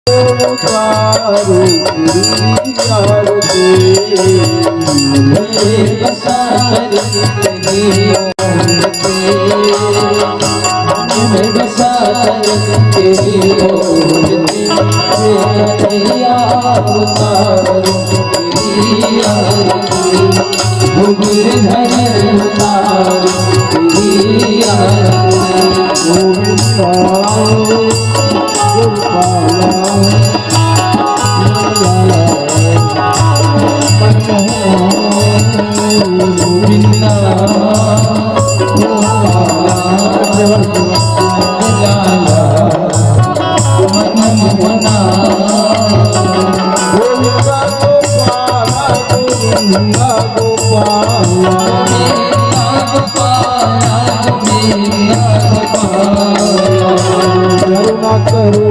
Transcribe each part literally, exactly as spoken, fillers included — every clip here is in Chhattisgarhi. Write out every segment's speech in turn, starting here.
उतारो तेरी आरती। करुणा करो,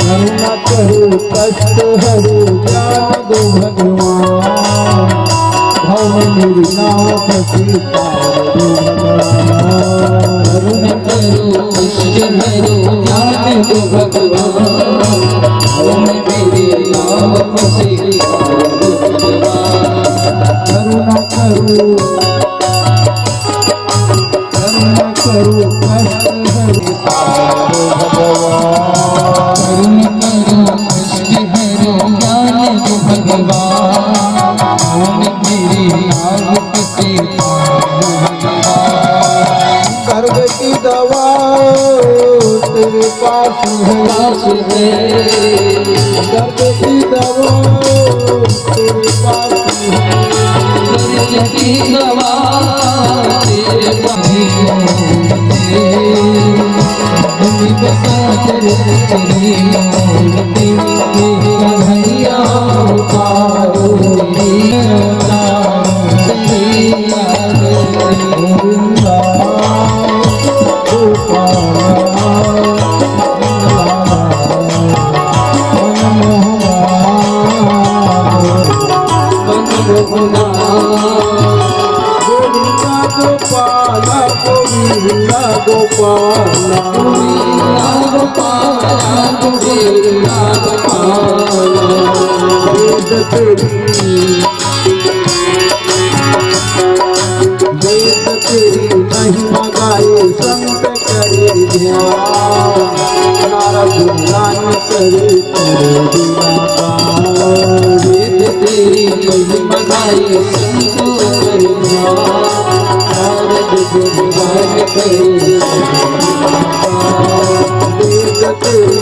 करुणा करो, कष्ट हरो, ज्ञान दो भगवान। भव में मेरी नाव फंसी, पार दो भगवान। करुणा करो, कष्ट हरो, ज्ञान दो भगवान। भव में मेरी नाव फंसी, पार दो भगवान। करुणा करो, करुणा करो, कष्ट हरो, पार दो भगवान। करुणा करो, कष्ट हरो, ज्ञान दो भगवान। भव में मेरी नाव फंसी, पार दो भगवान। दर्द की दवा तेरे पास है, पास है। दर्द की दवा तेरे पास है। दर्द की दवा तेरे पास है। गोविंदा गोपाला, गोविंदा गोपाला, गोविंदा गोपाला, गोविंदा गोपाला। वेद तेरी, वेद तेरी महिमा गाए संत करे ध्यान। नारद मुनि करे करे बिना पार। वेद तेरी महिमा गाए संत करे ध्यान। नारद मुनि करे करे बिना पार। वेद तेरी,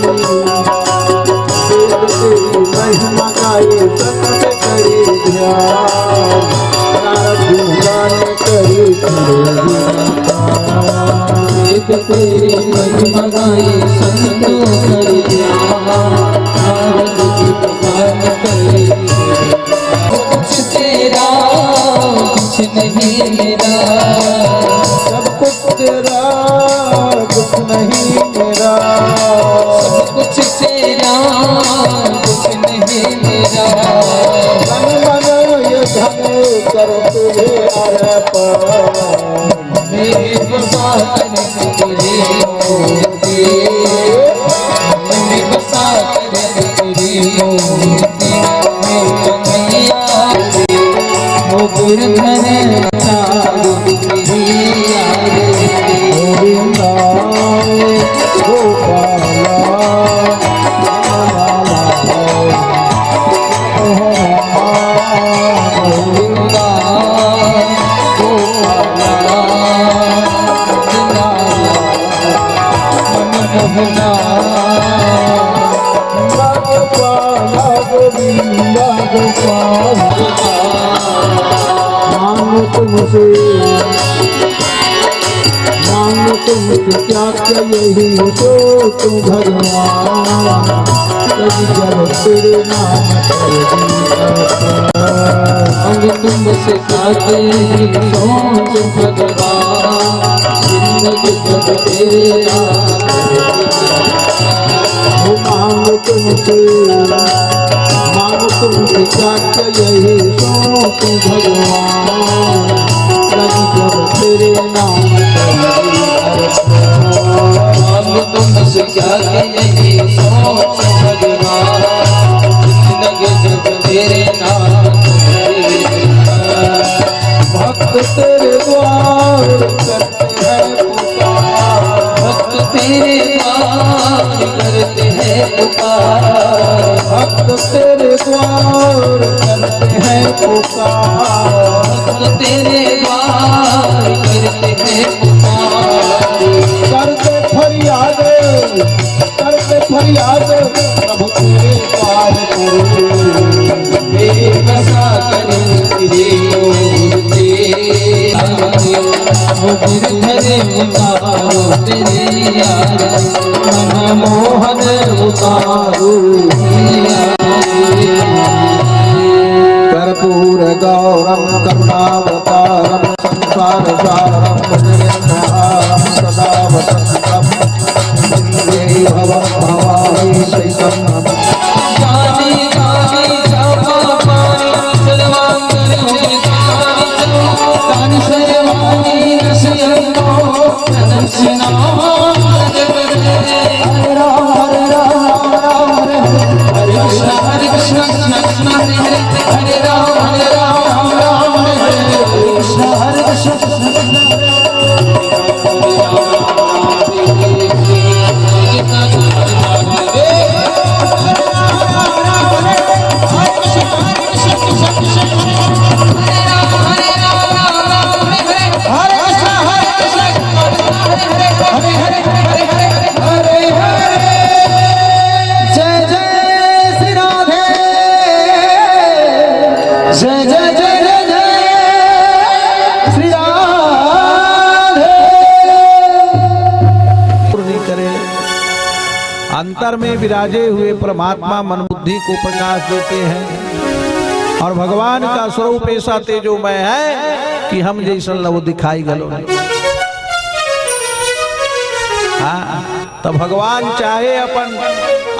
वेद तेरी महिमा गाए संत करे ध्यान। नारद मुनि करे करे बिना पार। एक तेरी महिमा गाए संतों कर दिया, नारद जी भगवान करे। कुछ तेरा, कुछ नहीं मेरा। सब कुछ तेरा, कुछ नहीं मेरा। सब कुछ तेरा, कुछ नहीं मेरा। तन मन ये धन कर तुझे अर्पण। मेरे बसा कर तेरी मूर्ति, मेरे बसा कर तेरी मूर्ति, मेरे कन्हैया, वो गुरधर चारू तेरी आरती। गोविंदा गोपाला। मांगो तुमसे, मांगो तुमसे क्या क्या यही हो तो तुम भगवान, कभी जब तेरे नाम कर दी अर्पण। मांगो तुमसे क्या क्या यही हो तो भगवान, जिंदगी भर तेरे नाम कर दी अर्पण। वो मांगो तुमसे, मांगो तुमसे क्या क्या यही हो तो भगवान, कभी जब तेरे नाम कर दी अर्पण। मांगो तुमसे जागे यही सोच भगवान, लगे जब तेरे नाम। भक्त तेरे द्वार करते हैं पुकार, भक्त तेरे द्वार करते हैं पुकार, भक्त तेरे द्वार करते हैं पुकार, भक्त तेरे द्वार करते हैं पुकार। करते फरियाद, करते फरियाद, प्रभु तेरे द्वार करो। बेबसा करो तेरे ओर से, प्रभु गिरधर उतारो तेरे यार, मनमोहन उतारो तेरे यार। कर्पूर गौरम करुणावतारम संसार सारम भुजगेन्द्रहारम सदा वसंतम हृदि भवम भवानी सहितम। जय जय श्री राधे। जय जय जय जय जय श्री राधे। पूर्ण करे। अंतर में विराजे हुए परमात्मा मन बुद्धि को प्रकाश देते हैं और भगवान का स्वरूप ऐसा तेजोमय है कि हम जैसन ला वो दिखाई घलो नहीं। हाँ, तो भगवान चाहे अपन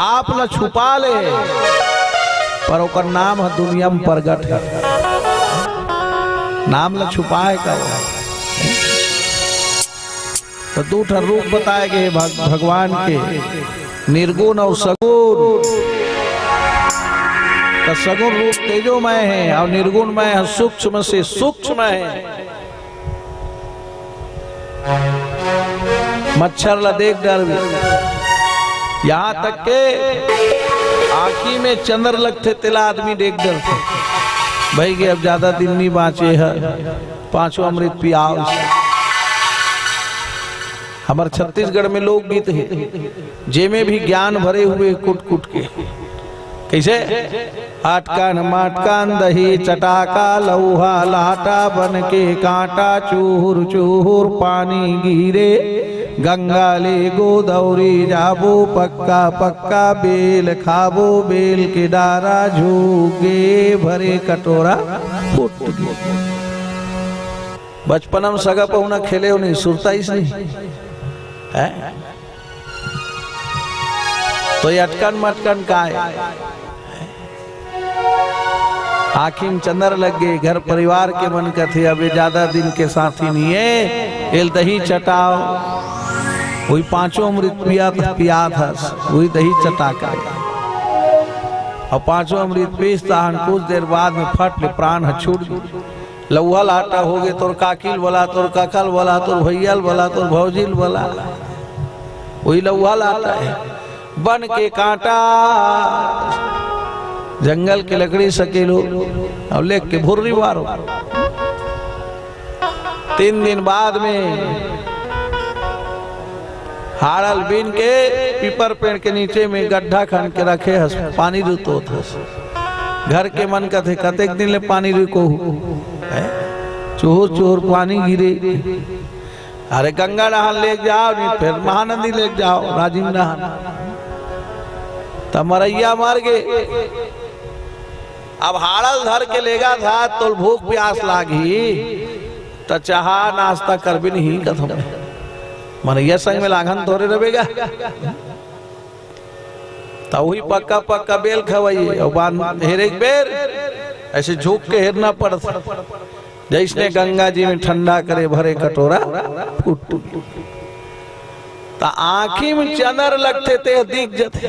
आप ला छुपा ले, पर ओकर नाम ह दुनिया में प्रगट है। नाम ला छुपाए का? तो दू ठन रूप बताए गए भग-, भगवान के, निर्गुण और सगुण। तो सगुण रूप तेजोमय है और निर्गुणमय है, सूक्ष्म से सूक्ष्म है। मच्छर ला देख डरबे, यहाँ तक के आँखी में चंद्र लगथे, तेला आदमी देख डरथे। भई गे, अब ज्यादा दिन नहीं बाँचे है, पाँचों अमृत पियाओ। हमर छत्तीसगढ़ में लोकगीत है, जेमे भी ज्ञान भरे हुए कुट कुट के। कैसे? अटकन मटकन दही चटाका, लौहा लाटा बन के कांटा, चूहुर चूहुर पानी गिरे, गंगा ले गोदौरी जाबो, पक्का पक्का बेल खाबो, बेल के डारा झुक गे, भरे कटोरा फूट गे। बचपन में सगा पहुना खेले हो नहीं, सुरता इस नहीं है। तो ये अटकन मटकन काय? आँखी में चंदर लग गे, घर परिवार के मन कथे, अब ये ज्यादा दिन के साथी नहीं है, एल दही चटाओ। वही पांचों अमृत पिया था, पिया था, वही दही चटा कर। और पांचों अमृत पीस तहन कुछ देर बाद में फट ले प्राण ह छूट गे। लौहा लाटा हो गे, तोर काकिल बोला, तोर काकल बोला, तोर भैयल बोला, तोर भौजिल बोला, वही लौहा लाटा है। बन के कांटा, जंगल के लकड़ी सकेलो, अब लेग के भुर्री बारो। तीन दिन बाद में हाड़ल बीन के पीपर पेड़ के नीचे में गड्ढा खन के रखे हस, पानी रुतोत हस। घर के मन कथे, "कतेक दिन ले पानी रुको?" हैं? चुहुर चुहुर पानी गिरे। अरे, गंगा नहान लेग जाओ, नहीं फिर महानदी लेग जाओ, राजिम नहान। त मरैया मर गे। अब हाड़ल धर के लेगा था, तोल भूख प्यास लागी, त चाहा नाश्ता करबे नहीं कथम। मनैया संग में लाघन तोरे रहेगा। त वही पक्का पक्का बेल खवाइए, और बांध हेरे एक बेर, ऐसे झुक के हेरना पड़ता। जैसने गंगा जी में ठंडा करे भरे कटोरा, फुट। त आँखी में चनर लगथे, ते दिख जथे,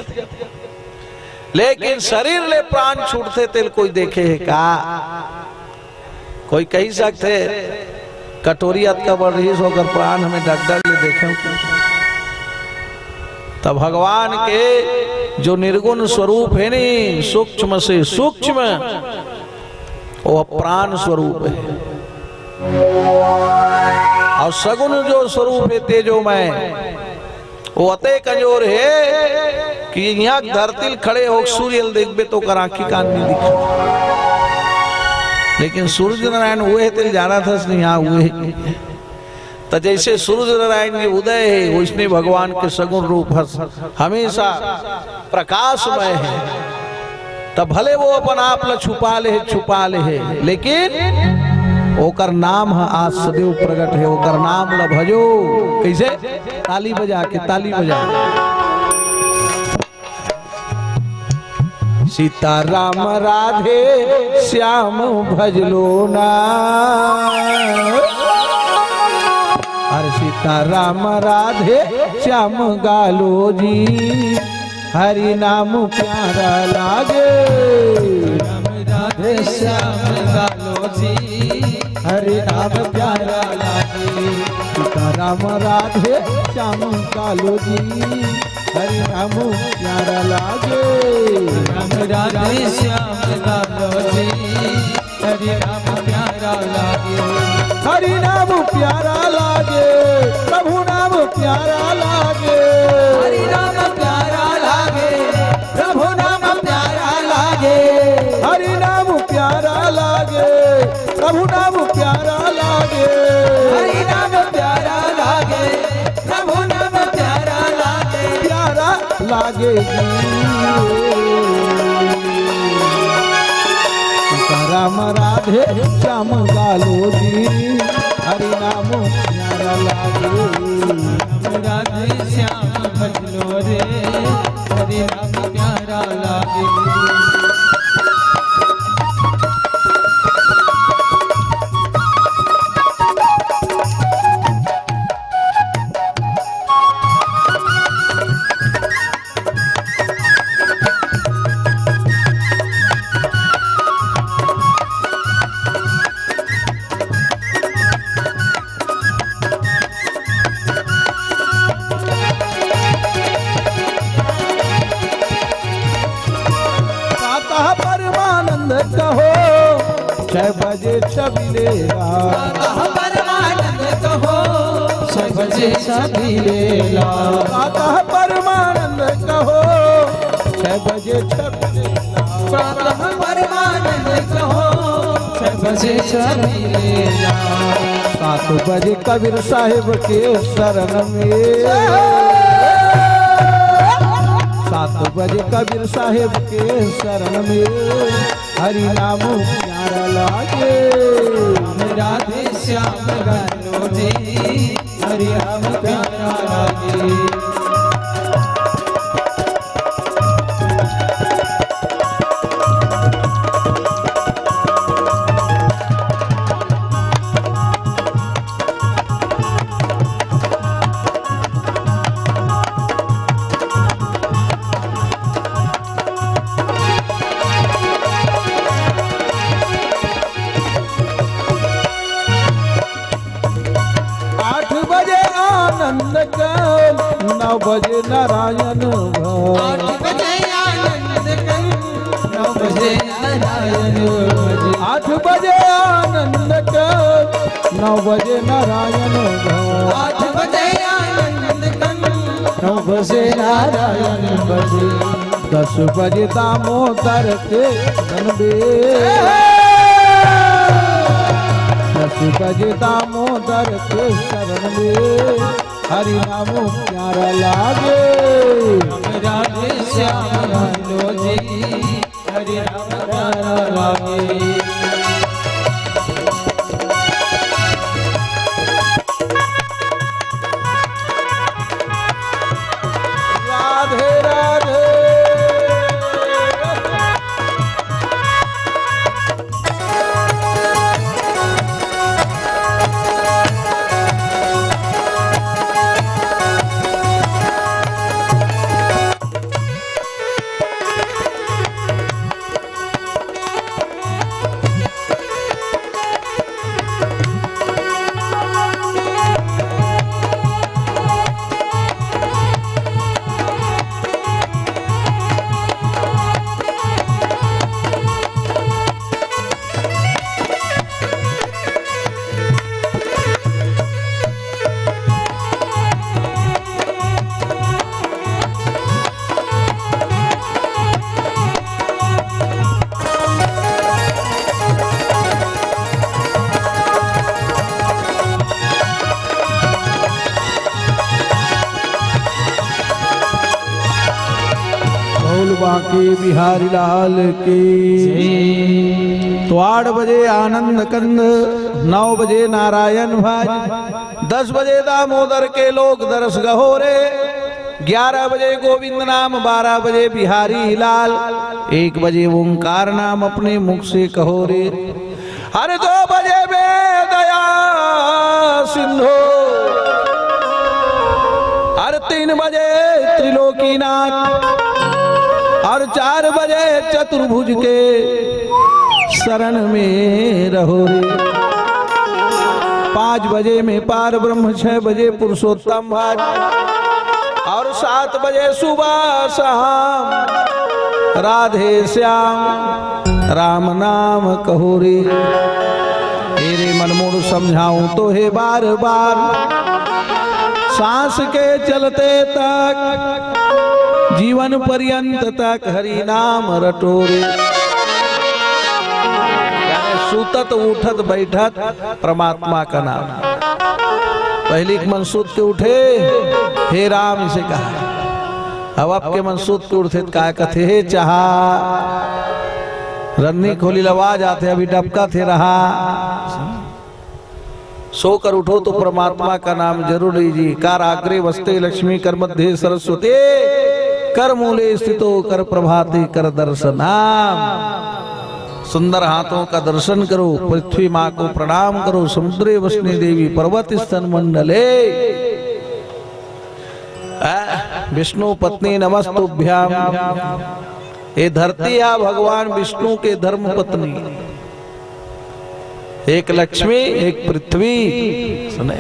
लेकिन शरीर ले प्राण छूटथे, तेल कोई देखे हे का? कोई कही सकथे, कटोरी अतका बड़ रहिस, ओकर प्राण हमें डग डग ले देखे। त भगवान के जो निर्गुण स्वरूप हे नी, सूक्ष्म से सूक्ष्म, वो प्राण स्वरूप हे। अउ सगुण जो स्वरूप हे तेजोमय, वो अतेक अंजोर हे कि इहाँ धरती ल खड़े होके सूर्य ल देखबे त ओकर आँखी कान नइ दिखय। लेकिन सूर्य नारायण उहे हे, तेल जानथस नहीं, हाँ, उहे हे। त जइसे सूर्य नारायण के उदय हे, वइसने भगवान के सगुण रूप हस हमेशा प्रकाशमय हे। त भले वो अपन आप ल छुपा ले हे, छुपा ले हे, लेकिन ओकर नाम ह आज सदैव प्रगट हे। ओकर नाम ल भजो। कइसे? ताली बजा के, ताली बजा के। सीताराम राधे श्याम भजलो ना। अरे सीताराम राधे श्याम गालो जी, हरि नाम प्यारा लागे। राम राधे श्याम गालो जी, हरि नाम प्यारा लागे। सीताराम राधे श्याम गालो जी, हरि नाम प्यारा लागे। राम राधे श्याम गालो जी, हरि नाम प्यारा लागे। हरि नाम प्यारा लागे, प्रभु नाम प्यारा लागे। हरि नाम प्यारा लागे, प्रभु नाम प्यारा लागे। हरि नाम प्यारा लागे, प्रभु नाम प्यारा लागे। हरि नाम प्यारा लागे, प्रभु नाम प्यारा लागे। प्यारा लागे जी। सीताराम राधे श्याम गालो जी, हरि नाम प्यारा लागे। राधे श्याम भजलो रे, हरि नाम प्यारा लागे। प्रातः परमानंद कहो, छह बजे छबिलेला। प्रातः परमानंद कहो, छह बजे छबिलेला। प्रातः परमानंद कहो, छह बजे छबिलेला। प्रातः परमानंद कहो, छह बजे छबिलेला। सात बजे कबीर साहेब के शरण में, सात बजे कबीर साहेब के शरण में, हरि नाम प्यारा लागे। राधे श्याम गालो जी, हरि नाम प्यारा लागे। आठ बजे आनंद कंठ, नौ बजे नारायण भज। आठ बजे आनंद कंठ, नौ बजे नारायण भज। आठ बजे आनंद कंठ, नौ बजे नारायण भज। आठ बजे आनंद कंठ, नौ बजे नारायण भज। दस बजे दामोदर के शरण में, दस बजे दामोदर के शरण में, हरि नाम प्यारा लागे। राधे श्याम गालो जी, हरि नाम प्यारा लागे। राधे राधे। बांके बिहारी लाल की। तो आठ बजे आनंद कंद, नौ बजे नारायण भज, दस बजे दामोदर के लोक दरस गहो रे, ग्यारह बजे गोविंद नाम, बारह बजे बिहारी लाल, एक बजे ओंकार नाम अपने मुख से कहो रे। अरे दो बजे में दया सिंधु, अरे तीन बजे त्रिलोकीनाथ, और चार बजे चतुर्भुज के शरण में रहो रे। पाँच बजे में पार ब्रह्म, छह बजे पुरुषोत्तम भज, और सात बजे सुबह शाम राधे श्याम राम नाम कहो रे। हे रे मनमोड़ समझाऊं तो हे बार बार, सांस के चलते तक जीवन पर्यंत तक हरि नाम रटो रे। यानी सुतत उठत बैठत परमात्मा का नाम। पहिली के मन सुत के उठे, हे राम, इसे कहा। अब आपके मन सुत के उठथे त काय कथे, हे चाहा, रन्नी खोली ल आवाज आथे, अभी डबका थे रहा। सोकर उठो तो परमात्मा का नाम जरूर लीजिए। कर आग्रे वसते लक्ष्मी, कर मध्ये सरस्वती, कर मूले स्थितो कर प्रभाते कर दर्शनाम। सुंदर हाथों का दर्शन करो, पृथ्वी माँ को प्रणाम करो, समुद्रे वसने देवी पर्वत स्तन मंडले। आ, विष्णु पत्नी नमस्तुभ्याम। ये धरती है भगवान विष्णु के धर्म पत्नी, एक लक्ष्मी, एक पृथ्वी। सुने,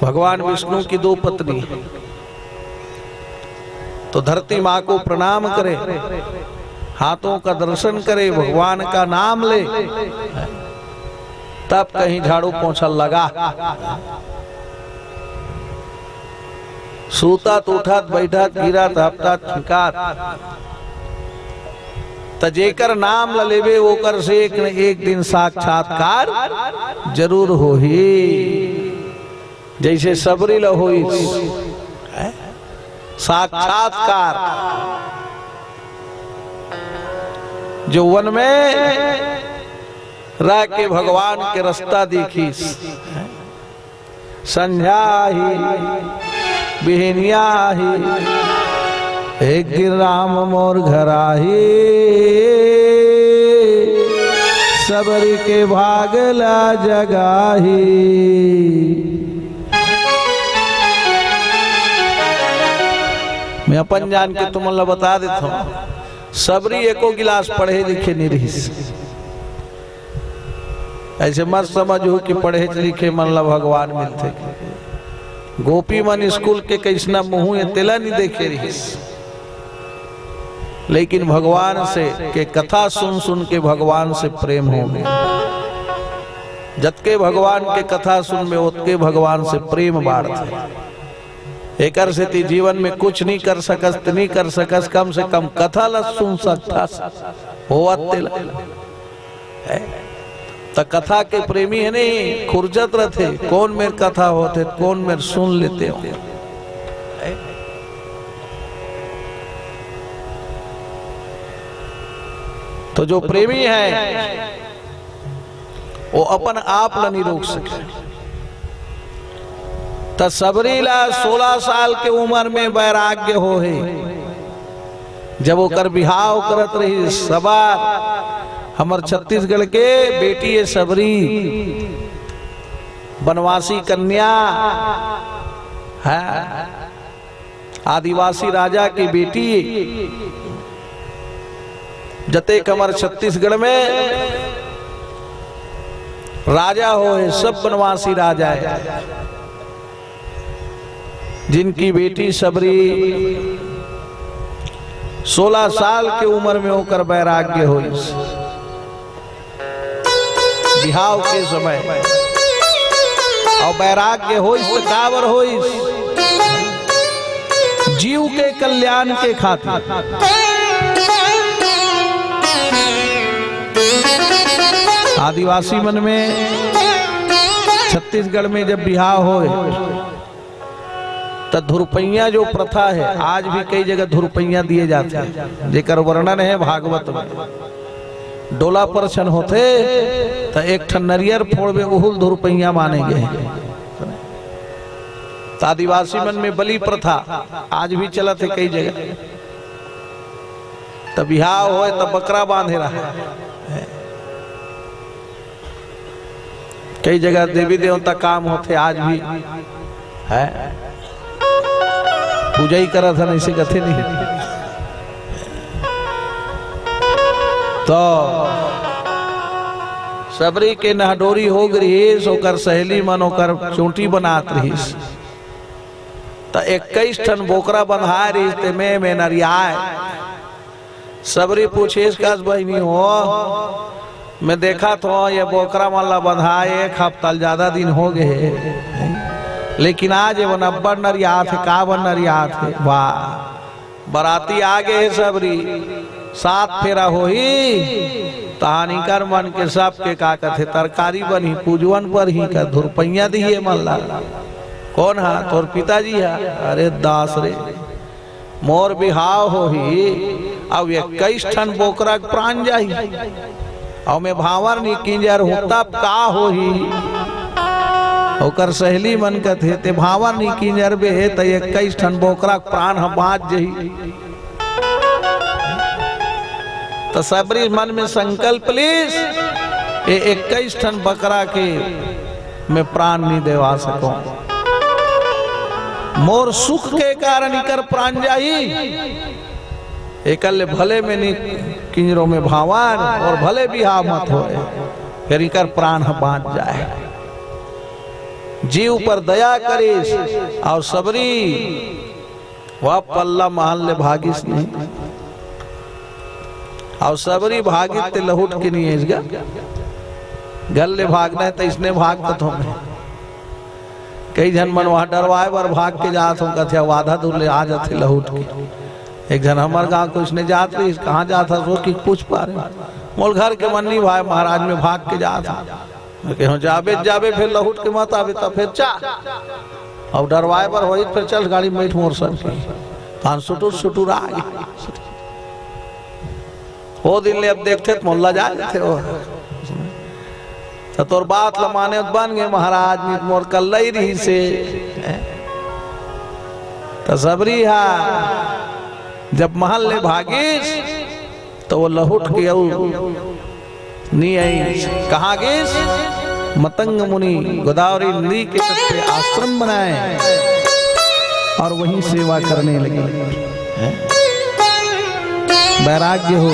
भगवान विष्णु की दो पत्नी। तो धरती माँ को प्रणाम करे, हाथों का दर्शन करे, भगवान का नाम ले, तब कहीं झाड़ू पोछा लगा। सूतत उठत बैठत गिरत हपटत फिंकत, त जेकर नाम ल लेबे ओकर से एक न एक दिन साक्षात्कार जरूर होही। जैसे सबरी ल होइस, हैं? साक्षात्कार, जो वन में रह के भगवान के रास्ता देखिस, हैं? संझा ही बिहनिया ही, एक दिन राम मोर घर आही, सबरी के भाग ला जगाही। मैं अपन जान के तुमन ला बता देत हूँ, सबरी एको गिलास पढ़े लिखे नहीं रहिस। ऐसे मत समझो कि पढ़े लिखे मन ला भगवान मिलथे। गोपी मन स्कूल के कइसना मुँह ए तेला नहीं देखे रहिस, लेकिन भगवान से के कथा सुन सुन के भगवान से प्रेम हो गया। जतके भगवान के कथा सुनबे, ओतके भगवान से प्रेम बाढ़थे। एकर सेती जीवन में कुछ नहीं कर सकस त नहीं कर सकस, कम से कम कथा ला सुन सकथस। होवत तेला। हैं? त कथा के प्रेमी हे नहीं, खुरजत रथे, कोन मेर कथा होथे, कोन मेर सुन लेते हो। हैं? तो जो प्रेमी है, वो अपन आप ला नहीं रोक सके। त सबरी ला सोलह साल के उमर में वैराग्य होहे। जब ओकर बिहाव करत रहिस सबर, हमर छत्तीसगढ़ के बेटी ए सबरी, बनवासी कन्या, हाँ, आदिवासी राजा की बेटी, जतेक हमर छत्तीसगढ़ में राजा होहे, सब बनवासी राजा हे। जिनकी बेटी सबरी सोलह साल के उमर में ओकर वैराग्य होइस, बिहाव के समय। अउ वैराग्य होइस त काबर होइस? जीव के कल्याण के खातिर। आदिवासी मन में, छत्तीसगढ़ में जब बिहाव होय, त धुरपैया जो प्रथा हे, आज भी कई जगह धुरपैया दिए जाथे, जेकर वर्णन हे भागवत में। डोला परछन होथे, त एक ठन नरियर फोड़बे, उहू ल धुरपैया माने गे हे। त आदिवासी मन में बलि प्रथा आज भी चलत हे कई जगह। त बिहाव होय, त बकरा बांधे रहा। कई जगह देवी देवता काम होथे आज भी, हे पूजा ही करत हन, अइसे कथे नहीं। तो सबरी के नहडोरी हो गे रिहिस, ओकर सहेली मन ओकर चोटी बनात रिहिस। त इक्कीस ठन बोकरा बंधाय रिहिस, ते में, में नरियाय। सबरी पूछिस, कस बहिनी हो, में देखत हों ये बोकरा मन ला बंधाय एक हफ्ता ले जादा दिन हो गे हे, लेकिन आज ये मन अब्बड़ नरियात हे, काबर नरियात हे? वाह, बराती आ गे हे सबरी, सात फेरा होही, तहान इंकर मन के सबके का कथे, तरकारी बनही, पूजवन परही, का धुरपैया दिही ये मन ला। कोन हा? तोर पिताजी हा। अरे दास रे, मोर बिहाव होही, अउ इक्कीस ठन बोकरा के प्राण जाही, अउ में भांवर नी किंजर हों, तब का होही? ओकर सहेली मन कथे, ते भांवर नी किंजरबे, त इक्कीस ठन बोकरा के प्राण ह बांच जही। त सबरी मन में संकल्प लिस, ए इक्कीस ठन बकरा के में प्राण नी देवा सकों। मोर सुख के कारण इकर प्राण जाही, एकर ले भले में नी किंजरों में भांवर अउ भले बिहाव मत होय, फेर इकर प्राण ह बांच जाय। जीव पर दया करिस अउ सबरी वा पल्ला महल ले भागिस नहीं। अउ सबरी भागिस ते लहुट के नहीं आइस गा। घर ले भागना हे त अइसने भाग तो हमें। कई झन मन वहाँ डरवाय बर भाग के जात हों, कथे, "अब आधा दूर ले आ जाथे लहुट के।" एक झन हमर गांव के अइसने जात रहिस, "कहाँ जात हस?" वो कि पूछ पारे, "मोर घर के मन नहीं भाय महाराज, में भाग के जात हों।" मैं कहें, "जाबे, जाबे, फेर लहुट के मत आबे, त फेर चा।" अउ डरवाय बर होही, फेर चल गाड़ी में बइठ मोर संग के। तहान सुटुर सुटुर आ गे। ओ दिन ले अब देखथे त मोला लजा लेथे ओ। त तोर बात ल माने त बन गे महाराज, नी त मोर कल्लई रहिसे। त सबरी हा जब महल ले भागिस, त वो लहुट के अउ नी आइस। कहाँ गिस? मतंग मुनि गोदावरी नदी के तट पे आश्रम बनाए और वहीं सेवा करने लगे। हैं? वैराग्य हो,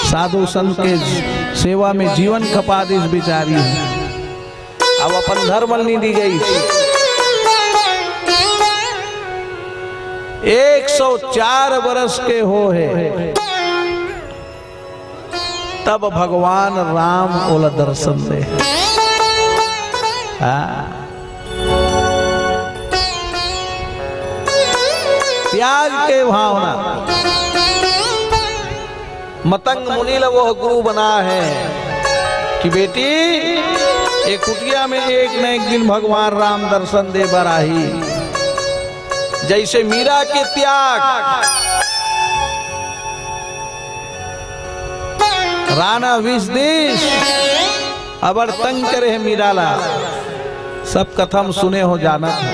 साधु संत के सेवा में जीवन खपा दिस बिचारी। अब अपन धर्म ल नी दी गई। एक सौ चार बरस के हो हे, तब भगवान राम ओला दर्शन दे। हाँ। त्याग के भावना। मतंग मुनि ल वो गुरु बना हे कि बेटी, ए कुटिया में एक न एक दिन भगवान राम दर्शन दे बर आही। जइसे मीरा के त्याग, राना विष दिस, अबड़ तंग करे हे मीरा ला। सब कथा म सुने हो, जानत हो।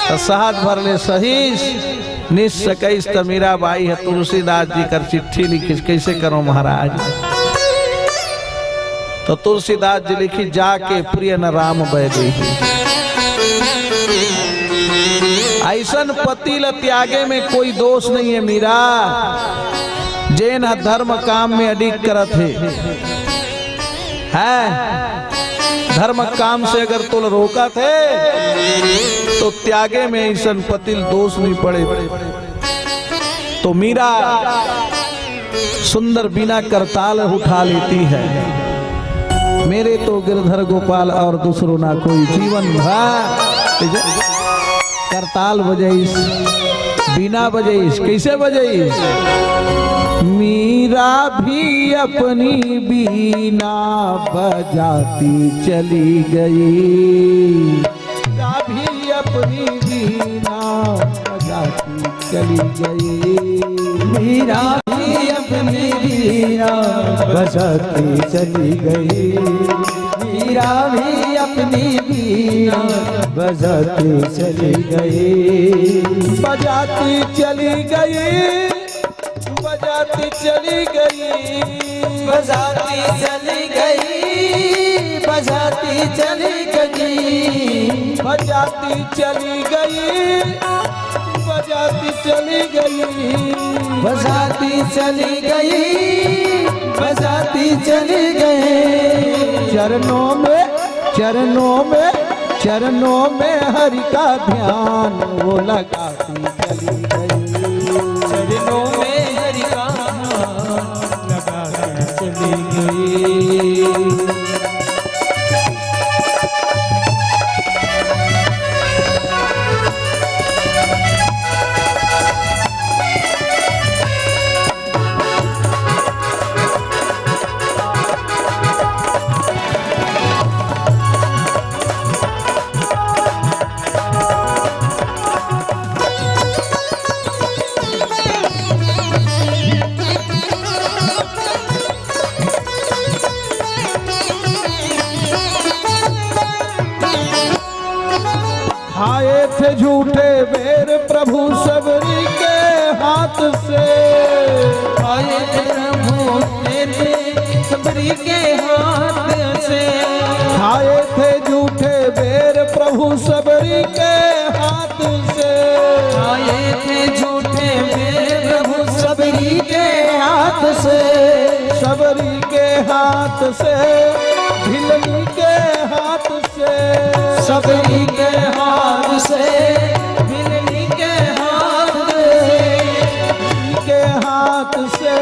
त सहज भर ले सहिस, निस सकइस त मीरा बाई ह तुलसीदास जी कर चिट्ठी लिखिस, कइसे करों महाराज? त तुलसीदास जी लिखिस, "जाके प्रिय न राम वैदेही।" अइसन पति ल त्यागे में कोई दोष नहीं हे मीरा, जेन ह धर्म काम में अडिग करत हे। हैं? धर्म काम से अगर तोल रोकत हे, तो त्यागे में अइसन पति ल दोष नहीं पड़े। तो मीरा सुंदर बीना करताल उठा लेती है। मेरे तो गिरधर गोपाल और दूसरो ना कोई, जीवन भर करताल बजाइस, बीना बजाइस। कइसे बजाइस? मीरा भी अपनी बीना बजाती चली गई। अपनी वीणा बजाती चली गई। मीरा भी अपनी वीणा बजाती चली गई। मीरा भी अपनी वीणा बजाती चली गई। बजाती चली गई, बजाती चली गई। बजाती चली गई, बजाती चली गई। बजाती चली गई, बजाती चली गई। बजाती चली गई, बजाती चली गई। चरणों में, चरणों में, चरणों में हरि का ध्यान वो लगाती चली गई। चरणों में हरि का ध्यान लगाती चली गई। खाए थे झूठे बेर प्रभु सबरी के हाथ से। खाए थे प्रभु झूठे बेर सबरी के हाथ से। खाए थे झूठे बेर प्रभु सबरी के हाथ से। खाए थे झूठे बेर प्रभु सबरी के हाथ से। सबरी के हाथ से, भिलनी के हाथ से। सबरी के हाथ से, भिलनी के हाथ से। के हाथ से,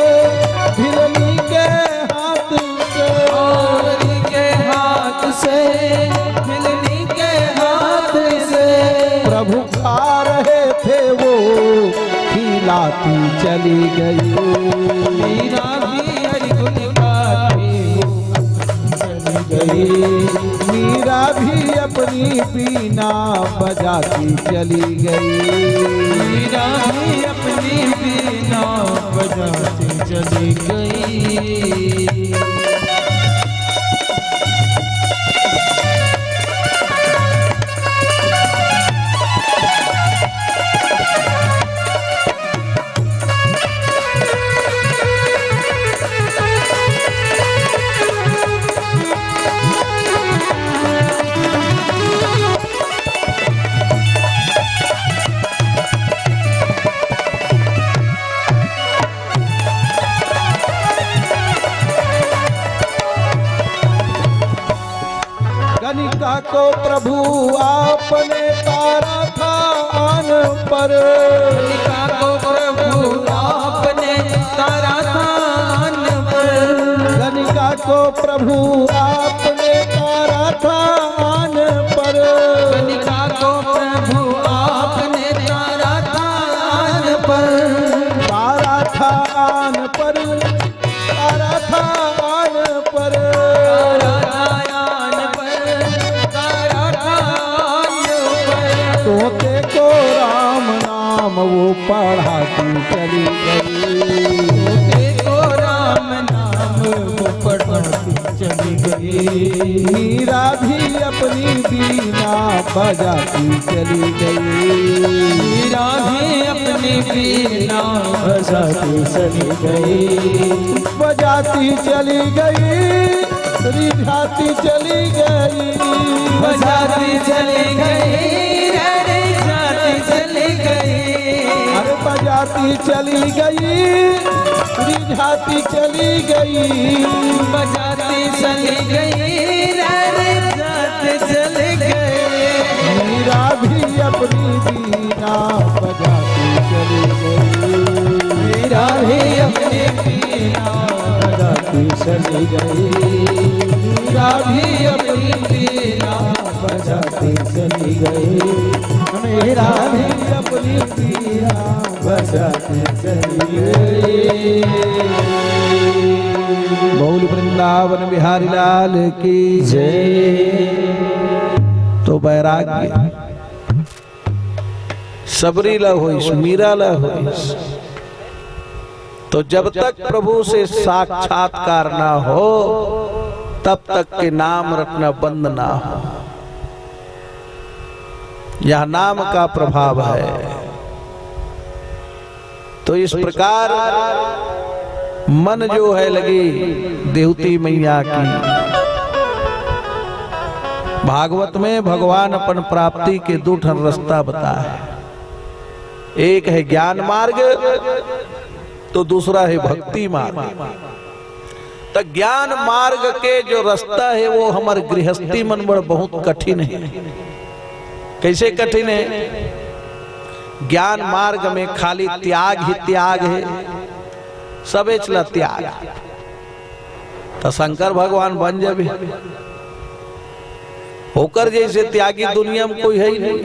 भिलनी के हाथ से। सबरी के हाथ से, भिलनी के हाथ से। प्रभु खा रहे थे वो खिलाती चली गई। मीरा भी हरि गुण गाती वो चली गई। मीरा भी अपनी वीणा बजाती चली गई। मीरा भी अपनी वीणा बजाती चली गई। गणिका को प्रभु आपने तारा था आन पर। गणिका को प्रभु आपने तारा था आन पर। गणिका को प्रभु आपने तारा था आन पर। गणिका को प्रभु आपने तारा था आन पर। तारा था आन पर, तारा था आन पर। तारा था आन पर, तारा था आन पर। तोते को राम नाम वो पढ़ाती चली गई। तोते को राम नाम वो पढ़ाती चली गई। मीरा भी अपनी वीणा बजाती चली गई। मीरा भी अपनी वीणा बजाती चली गई। बजाती चली गई, रिझाती चली गई। बजाती चली गई, रिझाती चली गई। अरे बजाती चली गई, रिझाती चली गई। बजाती चली गई, रिझाती चली गई। मीरा भी अपनी वीणा बजाती चली गई। मीरा भी अपनी वीणा बजाती चली गई। मीरा भी अपनी वीणा बजाती चली गई। मीरा भी अपनी वीणा बजाती चली गई। बोल वृंदावन बिहारी लाल की जय। तो वैराग्य सबरी ला होइस, मीरा ला होइस। तो जब तक प्रभु से साक्षात्कार ना हो, तब तक के नाम रटना बंद ना हो। यह नाम का प्रभाव है। तो इस प्रकार मन जो है लगी देवती मैया की। भागवत में भगवान अपन प्राप्ति के दू ठन रास्ता बताए हैं। एक है ज्ञान मार्ग, तो दूसरा है भक्ति मार्ग। त ज्ञान मार्ग के जो रास्ता है, वो हमर गृहस्थी मन बर बहुत कठिन है। कैसे कठिन है? ज्ञान मार्ग में खाली त्याग ही त्याग है, सबेच ला त्याग। त शंकर भगवान बन जाबे, ओकर जैसे त्यागी दुनिया में कोई है ही नहीं।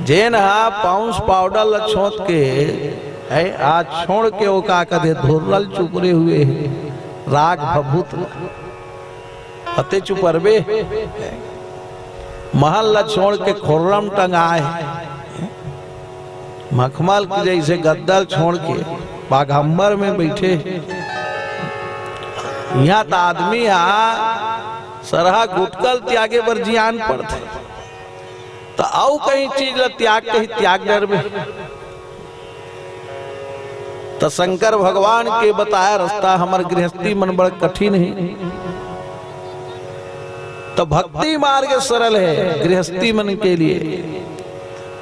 जेन हा पाउंस पाउडर ल छोंत के, है, आज छोड़ के वो का कथे, धुर्रल चुपरे हुए है, राग भभूत ल। अते चुपरबे, महल ल छोड़ के खोर्रम टंगाए है। मखमल के जैसे गद्दल छोड़ के बाघंबर में बैठे। यहाँ त आदमी हा सरहा गुटकल त्यागे बर जियान पड़थे, त अउ कहीं चीज ल त्याग, कहीं त्याग डरबे। त शंकर भगवान के बताया रास्ता हमर गृहस्थी मन बड़ कठिन है। त भक्ति मार्ग सरल है गृहस्थी मन के लिए।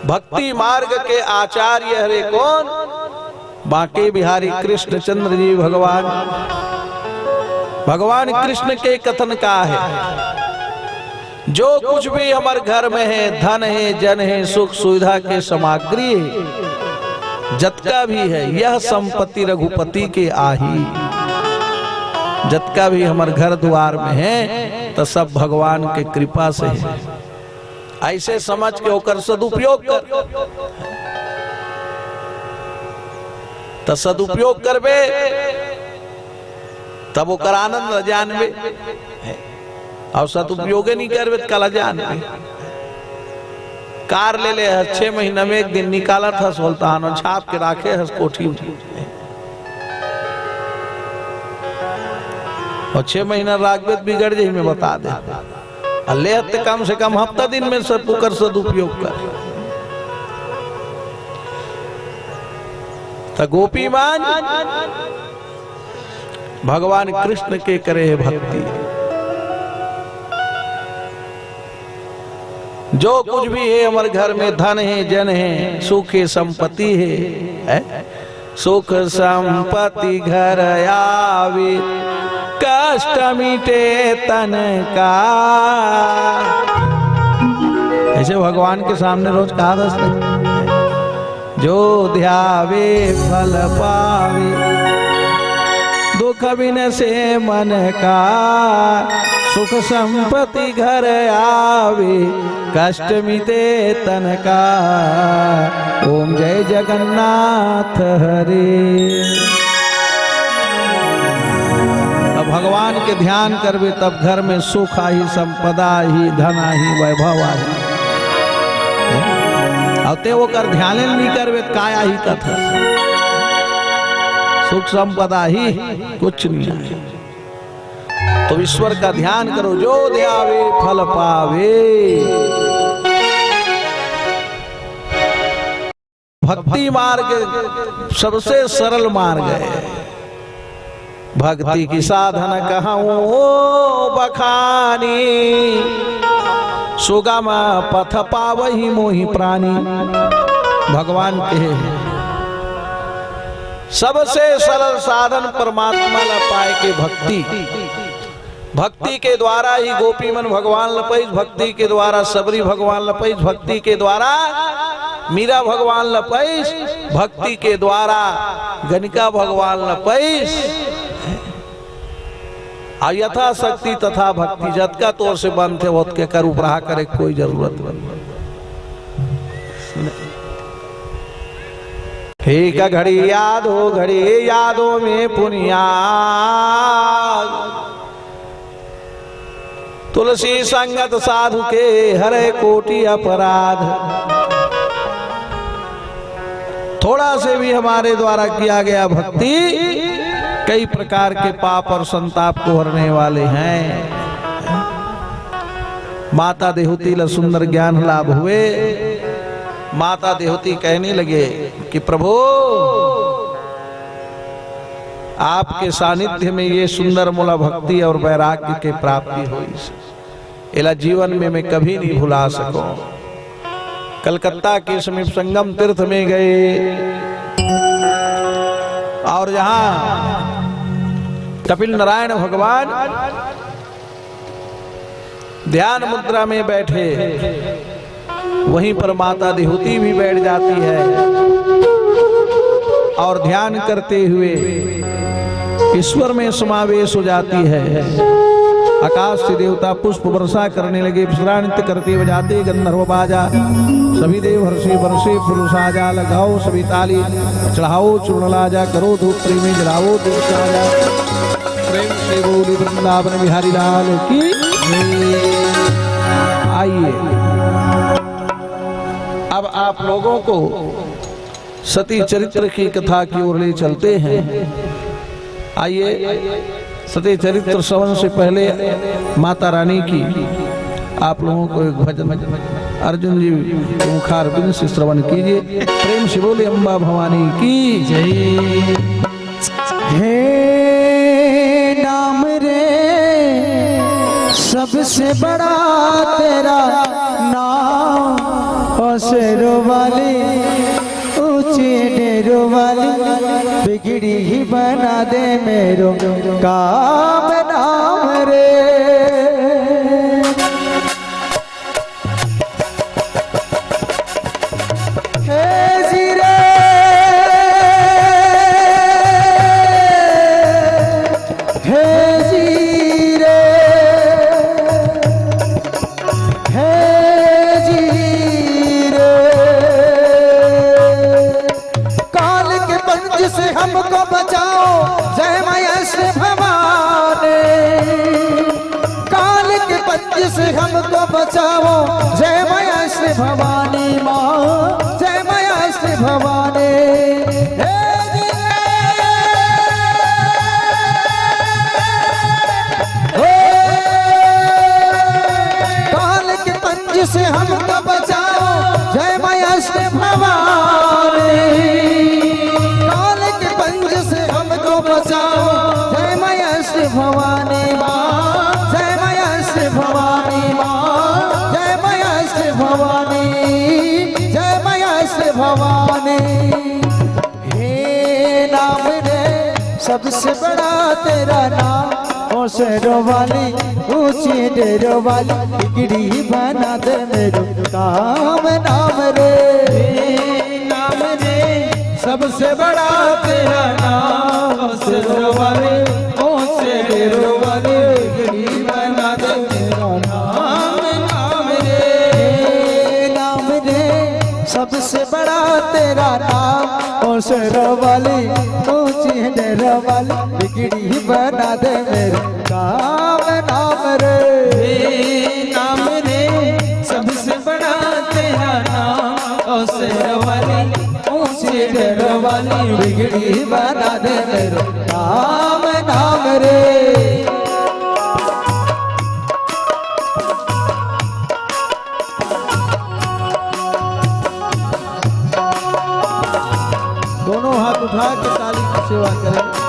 भक्ति मार्ग के आचार्य हरे कौन? बांके बिहारी कृष्णचंद्र जी भगवान। भगवान कृष्ण के कथन का है, जो कुछ भी हमर घर में है, धन है, जन है, सुख सुविधा के सामग्री है, जतका भी है, यह संपत्ति रघुपति के आही। जतका भी हमर घर दुआर में है, त सब भगवान के कृपा से है। ऐसे समझ के ओकर सदुपयोग कर। त सदुपयोग करबे, तब ओकर आनंद ल जानबे। अउ सदुपयोगे नहीं करबे, त काला जानबे। कार ले ले हस, छह महीना में एक दिन निकालत हस, बोलता हन, छाप के राखे हस कोठी में। अउ छह महीना राखबे त बिगड़ जाही, मैं बता दे। अउ ले त कम से कम हफ्ता दिन में सब ओकर सदुपयोग कर। त गोपी मन भगवान कृष्ण के करे है भक्ति। जो कुछ भी है हमर घर में, धन है, जन है, सुख है, संपत्ति है, है? सुख संपत्ति घर आवे, कष्ट मिटे तन का। ऐसे भगवान के सामने रोज कहा दस, जो ध्यावे फल पावे, दुख बिन से मन का। सुख संपत्ति घर आवे, कष्ट मिटे तन का। ओम जय जगन्नाथ हरे। तब भगवान के ध्यान करबे, तब घर में सुख आही, संपदा आही, धन आही, वैभव आही। अउ ते ओकर ध्यान नहीं करबे, त काय आही कथा? सुख संपदा आही, कुछ नहीं आही। तो ईश्वर का ध्यान करो, जो ध्यावे फल पावे। भक्ति मार्ग सबसे सरल मार्ग है। भक्ति की साधन कहूँ बखानी, सुगम पथ पावही मोहि प्राणी। भगवान कहे हैं, सबसे सरल साधन परमात्मा ला पाए के भक्ति। भक्ति के द्वारा ही गोपी मन भगवान ल पइस, भक्ति के द्वारा सबरी भगवान ल पइस, भक्ति के द्वारा मीरा भगवान ल पइस, भक्ति के द्वारा गनिका भगवान ल पइस। आ यथाशक्ति तथा भक्ति, जतका तोर से बनथे, ओतके कर उपराहा करे के कोई जरूरत नहीं। एक घड़ी याद हो, घड़ी यादों में पुनिया। तुलसी संगत साधु के हरे कोटि अपराध। थोड़ा से भी हमारे द्वारा किया गया भक्ति कई प्रकार के पाप और संताप को हरने वाले हैं। माता देहूती ला सुंदर ज्ञान लाभ हुए। माता देहूती कहने लगे कि प्रभु, आपके सानिध्य में ये सुंदर मोला भक्ति और वैराग्य के प्राप्ति हुई, एला जीवन में मैं कभी नहीं भुला सकूं। कलकत्ता के समीप संगम तीर्थ में गए और जहां कपिल नारायण भगवान ध्यान मुद्रा में बैठे, वहीं पर माता देहूती भी बैठ जाती है और ध्यान करते हुए ईश्वर में समावेश हो जाती है। आकाश से देवता पुष्प वर्षा करने लगे, विश्रांत करते बजाते गंधर्व बाजा। सभी देव हर्षे वर्षे फूल साजा, लगाओ सभी ताली, चढ़ाओ चूर्ण लाजा, करो धूप प्रेमी, जलाओ दीप साजा। प्रेम से बोली वृंदावन बिहारी लाल की। आइए, अब आप लोगों को सती चरित्र की कथा की ओर ले चलते हैं। आइए, सती चरित्र श्रवण से पहले माता रानी की आप लोगों को एक भजन अर्जुन जी के मुखारविंद से श्रवण कीजिए। प्रेम से बोले अम्बा भवानी की जय। हे नाम रे, सबसे बड़ा तेरा नाम, ओ शेरों वाली, ऊंचे डेरों वाली, बिगड़ी ही बना दे मेरो काम नाम रे। हे जी रे, हे जी रे, हे जी रे। काल के पंज से हमको बचाओ, जय माँ अष्ट भवानी। काल के पंज से हमको बचाओ, जय माँ अष्ट भवानी माँ, जय माँ अष्ट भवानी। हे जी, हे। ओ, काल के पंज से हमको बचाओ, जय माँ अष्ट भवानी। काल के पंज से हमको बचाओ, जय माँ अष्ट भवानी माँ, जय माँ अष्ट भवानी माँ, जय माँ अष्ट भवानी, जय माँ अष्ट भवानी। हे नाम रे, सबसे बड़ा तेरा नाम, ओ शेरों वाली, ऊंची डेरों वाली, बिगड़ी बना दे मेरो काम नाम रे। हे नाम रे, सबसे बड़ा तेरा नाम, ओ शेरों वाली, ऊंची डेरों वाली, बिगड़ी बना दे मेरो काम नाम रे। हे नाम रे, सबसे बड़ा तेरा नाम, ओ शेरों वाली, ऊंची डेरों वाली, बिगड़ी बना दे मेरो काम नाम रे। हे नाम रे, सबसे बड़ा तेरा नाम, ओ शेरों वाली, ऊंची डेरों वाली, बिगड़ी बना दे मेरो काम नाम रे। दोनों हाथ उठा के ताली की सेवा करें।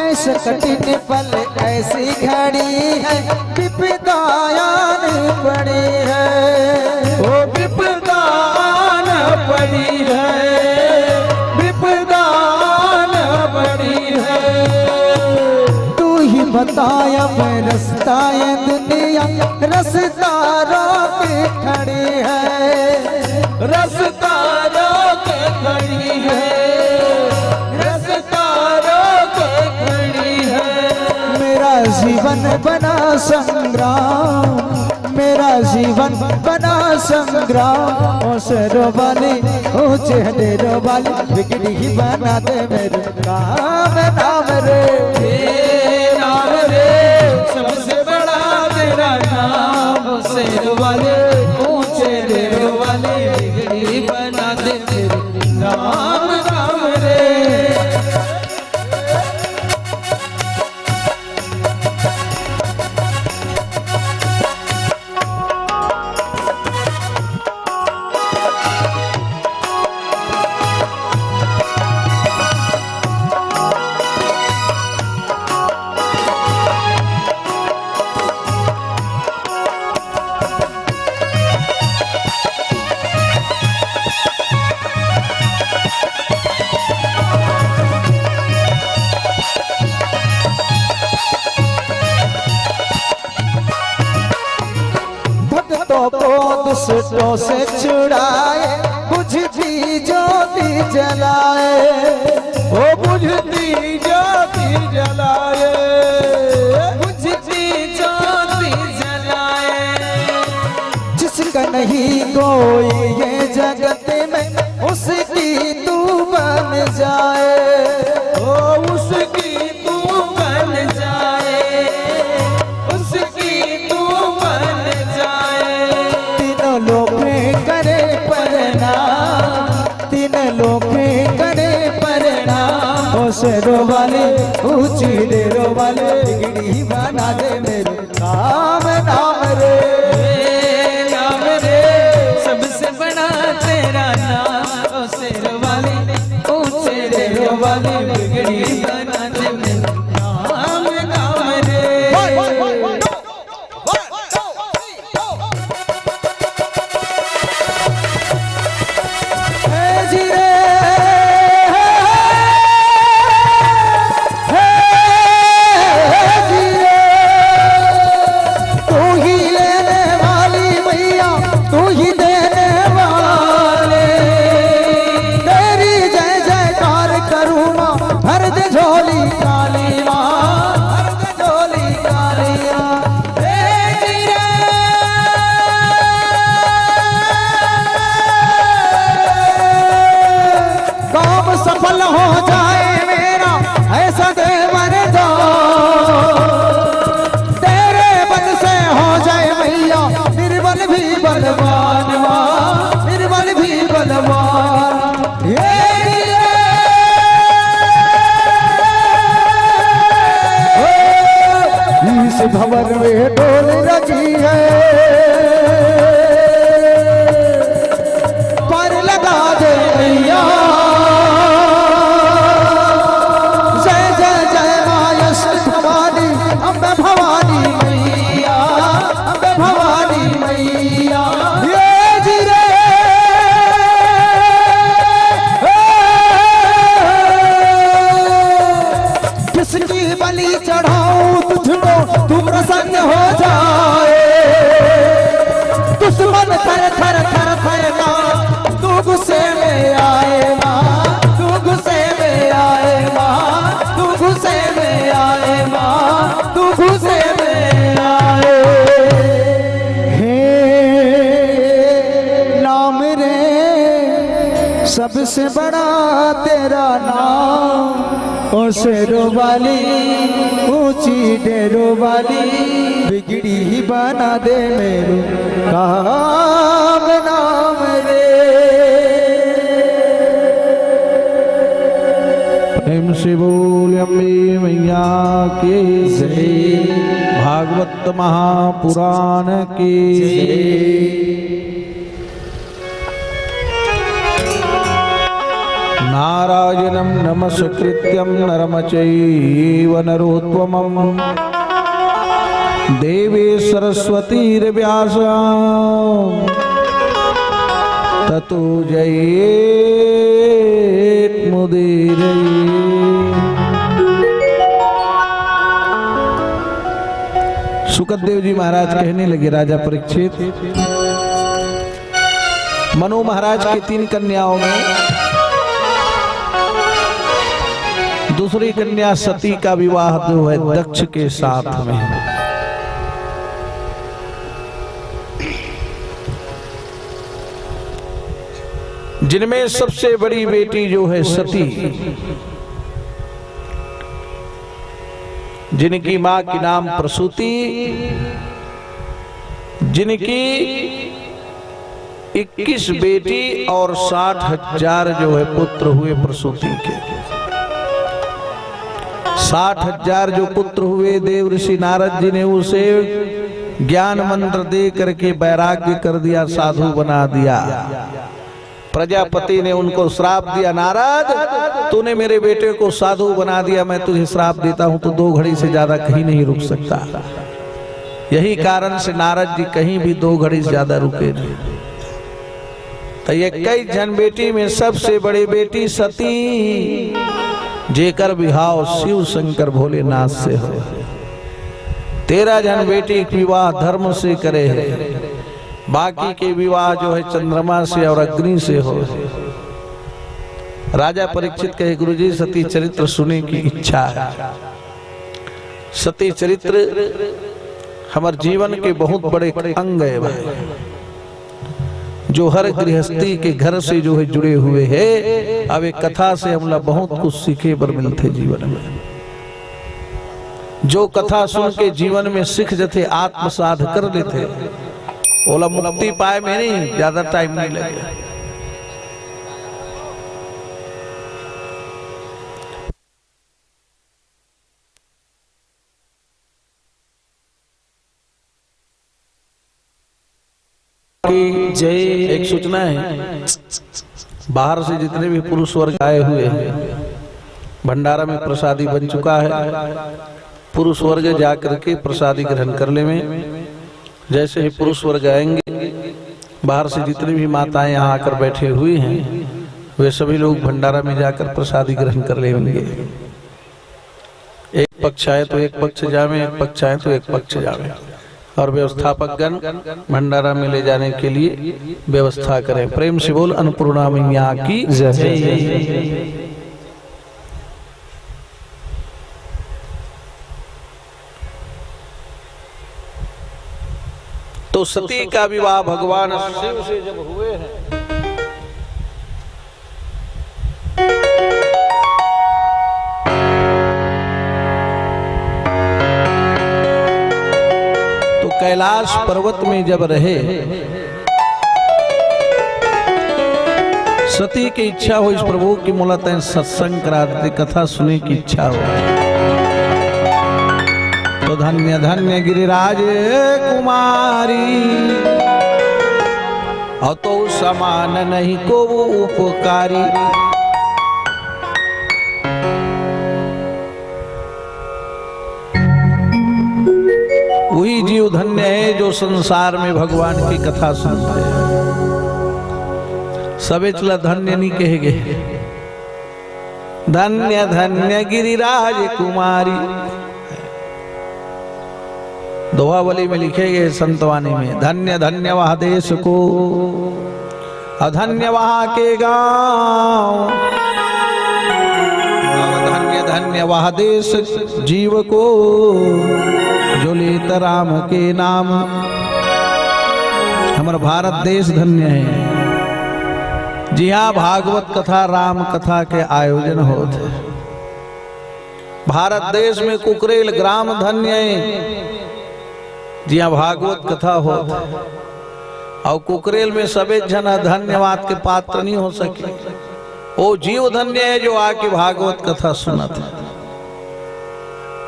ऐसे कठिन पल, ऐसी घड़ी है, विपदा आन पड़ी है। ओ विपदा आन पड़ी है, विपदा आन पड़ी है। तू ही बताया मैं रस्ता, ये दुनिया रस्ता रोक खड़ी है। रस्ता रोक खड़ी है, रस्ता रोक खड़ी है। मेरा जीवन बना संग्राम, मेरा जीवन बना संग्राम। ओ शेरों वाली, ऊंचे डेरों वाली, बिगड़ी बना दे मेरो काम नाम रे। हे सबसे बड़ा तेरा नाम, शेर वाले, ऊंचे डेरों वाले, बिगड़ी बना दे मेरे राम राम रे। भक्तों को दुष्टों से छुड़ाए, बुझती ज्योति जलाए। ओ बुझती ज्योति जलाए। बुझती ज्योति जलाए। जिसका नहीं कोई ये जगत में, उसकी तू बन जाए। ओ उसकी तू बन जाए, उसकी तू बन जाए। तीनों लोक में करे प्रणाम, तीन लोक में करे प्रणाम। ओ शेरों वाले, ऊंची डेरों वाले, बिगड़ी बना दे मेरे राम नाम रे। राम रे, सबसे बड़ा तेरा नाम। ओ शेर वाले, ऊंचे डेरों वाले, बिगड़ी बना दे मेरे राम नाम रे। हे जी रे, हे, हे जी रे, तू ही लेने वाली मैया, तू ही देने वाले। तेरी जय जयकार करूँ माँ, भर दे झोली काली माँ, भर दे झोली काली माँ। हे जी रे। काम सफल हो जाए मेरा, ऐसा दे वरदान। तेरे बल से हो जाए मैया, निर्बल भी बलवान माँ, निर्बल भी बलवान। ये दिए। ओ, इस भवन में डोल रही है। पार लगा दे मैया। जय जय जय माँ यशोदा भवानी, अम्बे भवानी मैया, अम्बे भवानी मैया। ये जी रे। किसकी बलि चढ़ाऊं तुझको, तू प्रसन्न हो जाए। दुश्मन थर थर थर थर का, तू गुस्से में आए माँ, तू गुस्से में आए माँ, तू गुस्से में आए माँ, तू गुस्से में आए। हे नाम रे, सबसे बड़ा तेरा नाम। ओ शेरों वाली, ऊंची डेरों वाली, बिगड़ी ही बना दे मेरे राम नाम रे। प्रेम से बोल अम्बे मैया की जय। भागवत महापुराण की जय। नारायणं नमस्कृत्यं नरं चैव नरोत्तमम्। देवी सरस्वतीर्व्यासं ततो जयेत् मुदीरये। सुखदेव जी महाराज कहने लगे, राजा परीक्षित, मनु महाराज के तीन कन्याओं में दूसरी कन्या सती का विवाह जो है दक्ष के साथ में, जिनमें सबसे बड़ी बेटी जो है सती, जिनकी माँ की नाम प्रसूति, जिनकी इक्कीस बेटी और साठ हजार जो है पुत्र हुए प्रसूति के। साठ हजार जो पुत्र हुए, देव ऋषि नारद जी ने उसे ज्ञान मंत्र दे करके वैराग्य कर दिया, साधु बना दिया। प्रजापति ने उनको श्राप दिया, नारद, तूने मेरे बेटे को साधु बना दिया, मैं तुझे श्राप देता हूं, तू दो घड़ी से ज्यादा कहीं नहीं रुक सकता। यही कारण से नारद जी कहीं भी दो घड़ी से ज्यादा रुके नहीं। तो ये इक्कीस झन बेटी में सबसे बड़ी बेटी सती, जेकर बिहाव शिव शंकर भोलेनाथ से हो। तेरह झन बेटी के विवाह धर्म से करे है, बाकी के विवाह जो है चंद्रमा से और अग्नि से हो। राजा परीक्षित कहे, गुरुजी, सती चरित्र सुने की इच्छा है। सती चरित्र हमर जीवन के बहुत बड़े अंग है भाई, जो हर गृहस्थी के घर से जो है जुड़े हुए है। अब एक कथा से हमला बहुत कुछ सीखे बर मिलथे जीवन में। जो कथा सुन के जीवन में सीख जथे, आत्मसाध कर लेथे, ओला मुक्ति पाए में नहीं ज्यादा टाइम नहीं लगे। की जय। एक सूचना है, बाहर से जितने भी पुरुष वर्ग आए हुए हैं, भंडारा में प्रसादी बन चुका है। पुरुष वर्ग जा करके प्रसादी ग्रहण कर लेवे। जैसे ही पुरुष वर्ग आएंगे, बाहर से जितनी भी माताएं यहाँ आकर बैठे हुई हैं, वे सभी लोग भंडारा में जाकर प्रसादी ग्रहण कर लेंगे। एक पक्ष आए तो एक पक्ष जावे, एक पक्ष आए तो एक पक्ष जावे। और व्यवस्थापक गण भंडारा में ले जाने के लिए व्यवस्था करें। प्रेम से बोल, अन्नपूर्णा मैया की जय। तो सती का विवाह भगवान शिव से जब हुए हैं, तो कैलाश पर्वत में जब रहे, सती की इच्छा होइस प्रभु कि मोला तैं सत्संग करा देते, कथा सुने की इच्छा हो। तो धन्य धन्य गिरिराज कुमारी, और तो समान नहीं को उपकारी। वही जीव धन्य है जो संसार में भगवान की कथा सुनते हैं। सबेच ला धन्य नहीं कहे गए। धन्य धन्य गिरिराज कुमारी। दोहावली में लिखे गए संतवाणी में, धन्य धन्य वह देश को, अधन्य वहाँ के गांव। अब धन्य धन्य वह देश जीव को, जो लेत राम के नाम। हमर भारत देश धन्य है, जिहाँ भागवत कथा, राम कथा के आयोजन होत है। भारत देश में कुकरेल ग्राम धन्य है, जिहाँ भागवत कथा होत है। और कुकरेल में सबे झन धन्यवाद के पात्र नहीं हो सके। वो जीव धन्य है जो आके भागवत कथा सुनत है।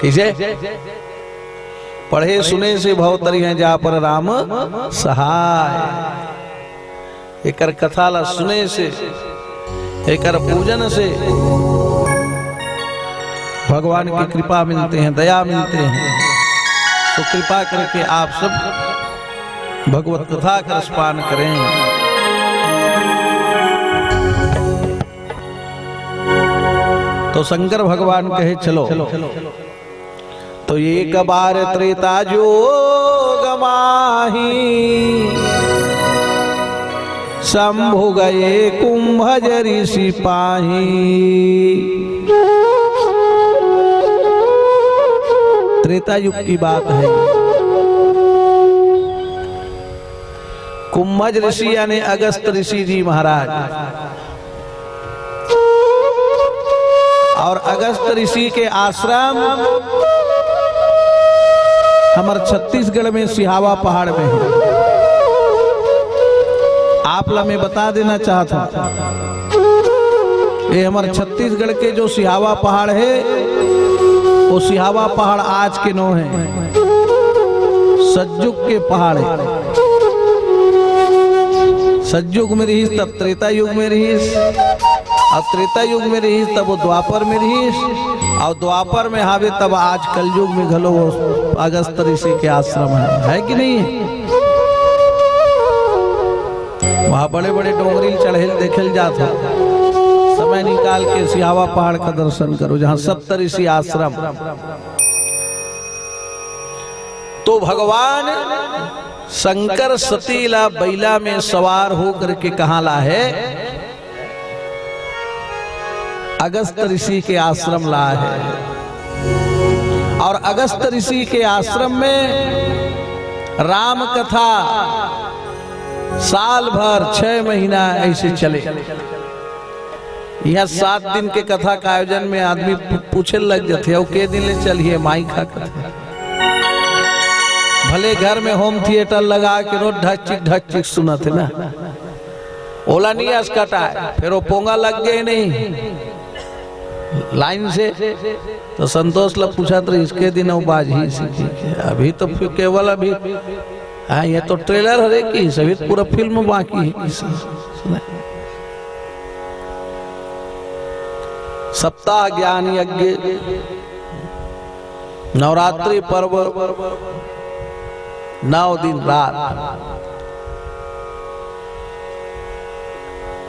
किसे पढ़े सुने से भव तरिहैं जा पर राम सहाय। एकर कथा ला सुने से, एकर पूजन से भगवान की कृपा मिलते हैं, दया मिलते हैं। तो कृपा करके आप सब भगवत कथा का रसपान करें। तो शंकर भगवान कहे, चलो। तो एक बार त्रेता जोग माही, शंभु गए कुंभज ऋषि पाही। त्रेता युग की बात है। कुंभज ऋषि यानी अगस्त ऋषि जी महाराज, और अगस्त ऋषि के आश्रम हमर छत्तीसगढ़ में सिहावा पहाड़ में हे। आप ला मैं बता देना चाहत हूँ, ये हमर छत्तीसगढ़ के जो सिहावा पहाड़ हे, वो सिहावा पहाड़ आज के नो हे, सतजुग के पहाड़ हे। सतजुग में रहिस, तब त्रेता युग में रहिस, अउ त्रेता युग में रहिस, तब वो द्वापर में रहिस, अउ द्वापर में हावे, तब आज कलयुग में घलो वो अगस्त ऋषि के आश्रम हे, हे कि नहीं? वहाँ बड़े-बड़े डोंगरी चढ़ेल देखेल जात हे। समय निकाल के सिहावा पहाड़ का दर्शन करो, जहाँ सप्त ऋषि आश्रम। तो भगवान शंकर सती ला बइला में सवार हो करके कहाँ लाहे? अगस्त ऋषि के आश्रम लाहे। और अगस्त ऋषि के आश्रम में राम कथा साल भर, छह महीना ऐसे चले। यहाँ सात दिन के कथा का आयोजन में आदमी पू-, पूछे लग जाथे, "अउ के दिन ले चलही माई का कथा?" भले घर में होम थिएटर लगा के रोज ढकचिक ढकचिक सुनत हे ना, ओला नहीं असकटाय, फिर वो पोंगा लग गए नहीं लाइन से, तो संतोष ला पूछत रहिस, "के दिन वो बाजही सीखी के?" अभी तो फिर केवल अभी, हाँ, ये तो ट्रेलर हरे कि अभी तो पूरा फिल्म बाकी हे। सुने। सप्ताह ज्ञान यज्ञ, नवरात्रि पर्व, नौ दिन रात।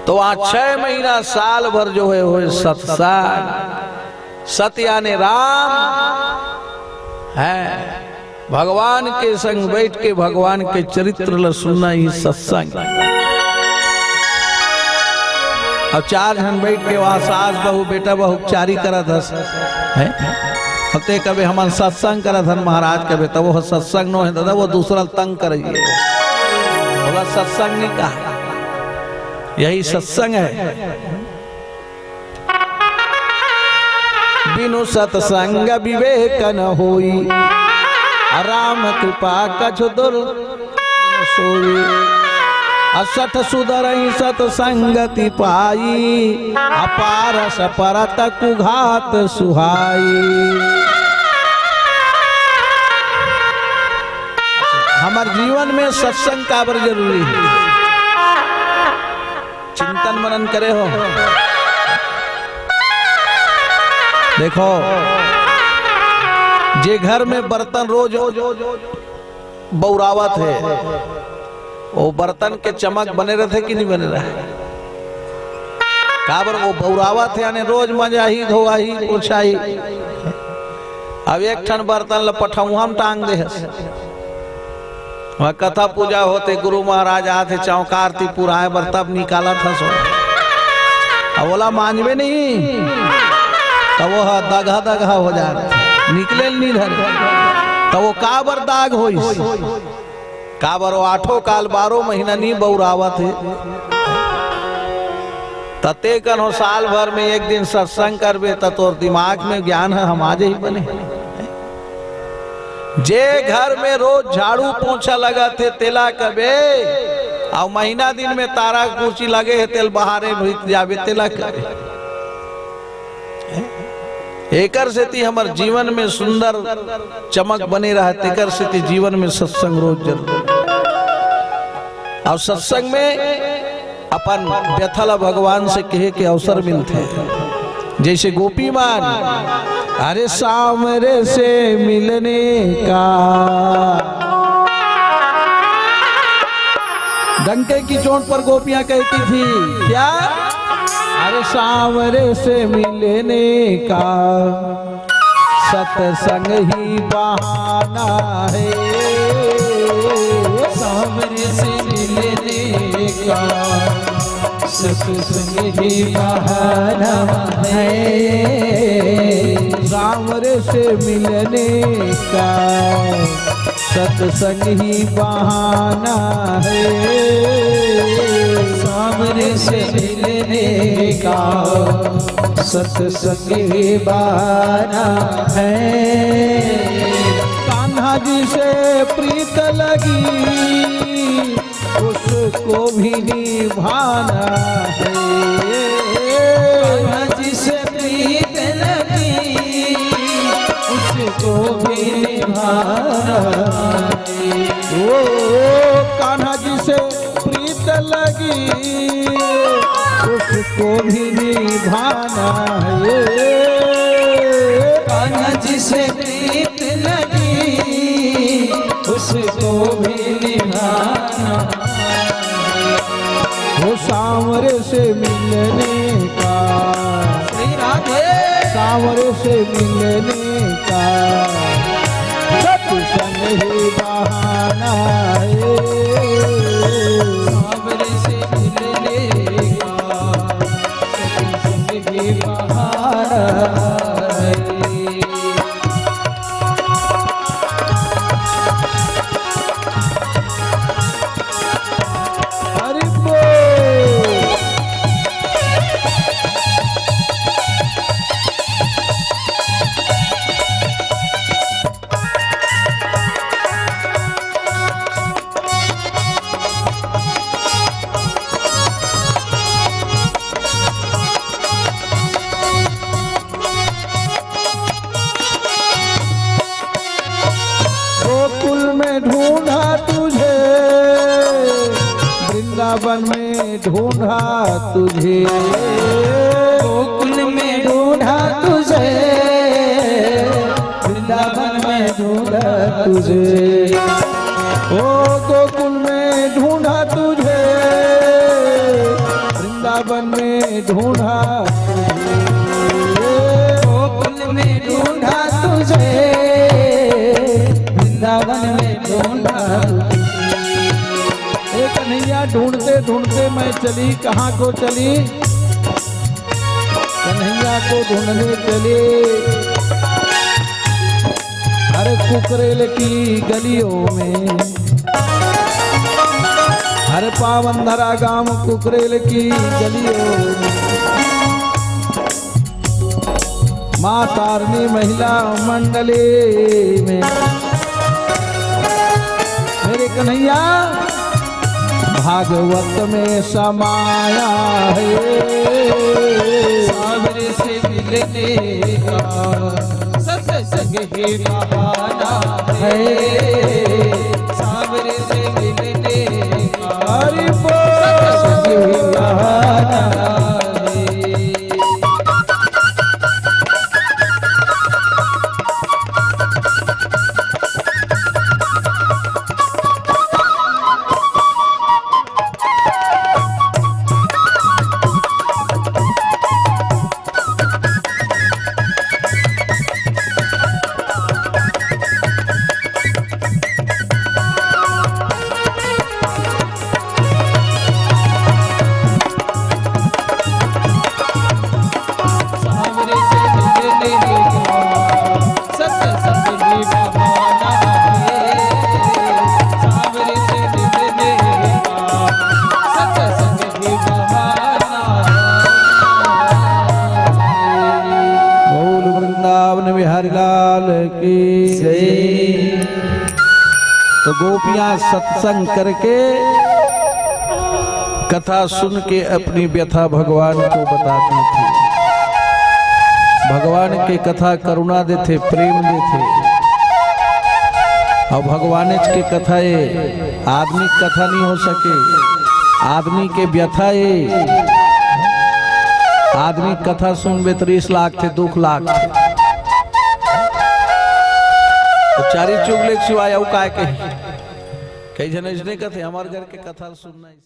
तो वहाँ छह महीना, साल भर जो हे, होय सत्संग। सत याने राम हे। भगवान के संग बैठ के भगवान के चरित्र ल सुनना ही सत्संग। अब चार झन बैठ के वहाँ सास बहू, बेटा बहू चारी करत हस, हैं? अब ते कबे हमन सत्संग करत हन महाराज, कबे तब वो सत्संग नो हे दादा, वो दूसरा तंग करइए। बोला सत्संग नहीं कहा, यही सत्संग हे। बिनु सत्संग विवेक न होई, राम कृपा कछु दुर सोई। असठ सुधरई सत्संगति पाई, अपारस परत कुघात सुहाई। हमर जीवन में सत्संग काबर जरूरी हे? चिंतन मनन करे हो। देखो, जे घर में बर्तन रोज बउरावत हे, वो बर्तन के चमक बने रहिथे कि नहीं बने रहे? काबर वो बउरावत हे, यानी रोज मंजाही, धोवाही, पोछाही। अब एक ठन बर्तन ल पठौहा म टांग दे हस। वहाँ कथा पूजा होथे, गुरु महाराज आथे, चौकार ती पुराए बर तब निकालत हस। अब ओला मांजबे नहीं, तब वो ह दगहा दगहा हो जात, निकले ल नहीं धरे। तब वो काबर दाग होइस? काबर वो आठों काल बारह महीना नहीं बउरावत हे? त ते कन हो साल भर में एक दिन सत्संग करबे, त तोर दिमाग में ज्ञान ह हमा जही बने। जे घर में रोज झाड़ू पोछा लगत हे, तेला कबे, अउ महीना दिन में तारा कुर्सी लगे हे, तेल बहारे भीत जाबे, तेला कबे। एकर सेती हमर जीवन में सुंदर चमक बने रहे, तेकर सेती जीवन में सत्संग रोज जरूर। अउ सत्संग में अपन व्यथा ला भगवान से कहे के अवसर मिलथे। जैसे गोपी मन, अरे सांवरे से मिलने का, डंके की चोट पर गोपियां कहती थी क्या? अरे सांवरे से मिलने का सत्संग ही बहाना है। सांवरे से मिलने का सत्संग ही बहाना है। सांवरे से मिलने का सत्संग ही बहाना है। सांवरे से मिलने का सत्संग ही बहाना है। कान्हा जिसे प्रीत लगी, उसको भी निभाना है। कान्हा जिसे प्रीत लगी, उसको भी निभाना है। ओ, कान्हा जिसे प्रीत लगी, उसको भी निभाना है। कान्हा जिसे प्रीत लगी, उसको भी निभाना। वो सांवरे से मिलने का, श्री राधे। सांवरे से मिलने का सत्संग ही बहाना है। सांवरे से मिलने का सत्संग ही बहाना है। हरि बोल। गोकुल में ढूंढा तुझे, वृंदावन में ढूंढा तुझे। गोकुल में ढूंढा तुझे, वृंदावन में ढूंढा तुझे। ओ गोकुल में ढूंढा तुझे, वृंदावन में ढूंढा तुझे। गोकुल में ढूंढा तुझे, वृंदावन में ढूंढा तुझे। ए कन्हैया, ढूंढते ढूंढते मैं चली, कहाँ को चली? कन्हैया को ढूंढने चली। अरे कुकरेल की गलियों में, अरे पावन धरा गांव कुकरेल की गलियों में, माँ तारनी महिला मंडली में। मेरे कन्हैया भागवत में समाया है। सांवरे से मिलने का सत्संग ही बहाना है। सांवरे से मिलने का हरि बोल। सत्संग ही बहाना है। बोल वृंदावन बिहारी लाल की। सही। तो गोपियां सत्संग करके, कथा सुन के अपनी व्यथा भगवान को बताती थी। भगवान के कथा करुणा देथे, प्रेम देथे। अउ भगवानेच के कथा ए, आदमी के कथा नहीं हो सके। आदमी के व्यथा ए, आदमी के कथा सुनबे त रिस लागथे, दुख लागथे। तो चारी चुगले के सिवाय अउ काय कही? कई झन अइसने कथे, "हमर घर के कथा सुनना हे।"